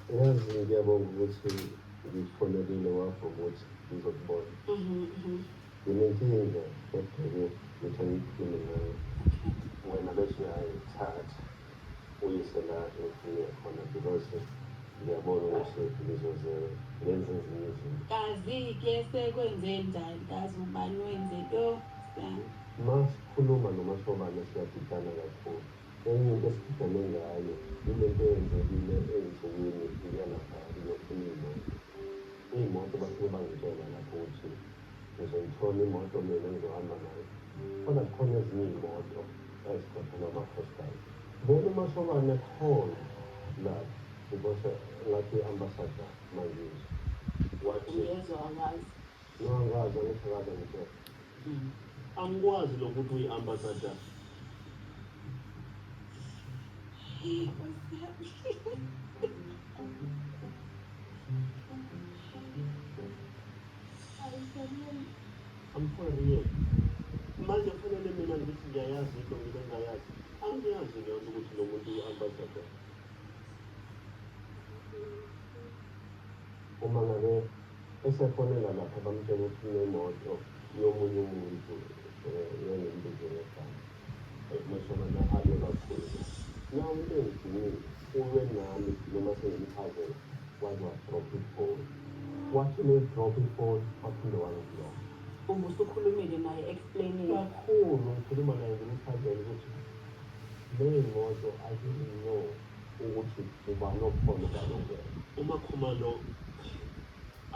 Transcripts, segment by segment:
Yazi ngiyabonga ukuthi ngikufonelile wavuma ukuthi ngizokubona. Nginenkinga kodwa-ke ngithi angikhulume nawe. Wena bese uyayithatha uyise la engifuna uye khona because ngiyabona ukuthi ngizoze ngenze ezinye izinto. Kazi-ke sekwenze njani kazi ubani wenze yo siyami. Masikhuluma noMashobane siyadidana kakhulu. Enye into esididane ngayo yile nto eyenzekile ey'nsukwini ngiya lapha ngiyofuna iy'moto. Iy'moto bafike bangitshela lapho ukuthi ngizoyithola imoto mina engizohamba ngayo, kodwa kukhona ezinye iy'moto ezikhokhelwa amakhosikazi. Then uMashobane called lapho because ngathi i-ambassador mangizwa wathi Uyezwa awazi. No, angazi, angisho kaze ngitshela. Angikwazi lokuthi uyi-ambassador. I'm for real. Manje kufanele mina ngithi ngiyayazi into ngibe ngingayazi. Angiyazi leyo nto ukuthi lo muntu uyi-ambassador. Uma ngabe esefonela lapha bamtshela ukuthi kunemoto yomunye umuntu ngeke ngimbize ngegama. Mashobana alwe kakhulu naye. Nawu into engidinile ulwe nami noma sengimchazela waze wadrop ifoni. Wathi uma eyidrop ifoni waphinde wangiblock. Ubusukhulumile naye explainile. Kakhulu ngikhuluma naye ngimchazela ukuthi le moto I didn't know ukuthi ubani okhona ubani ongekho. UMakhumalo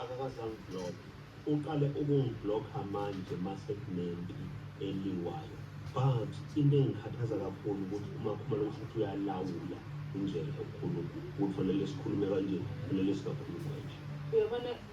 akakaze angiblock. Uqale ukungiblocka manje mase kunempi eliwayo. But into engikhathaza kakhulu ukuthi uMakhumalo kusho ukuthi uyalawula indlela yokukhuluma. Ukuthi fanele sikhulume kanje, fanele singakhulumi kanje. Uyabona.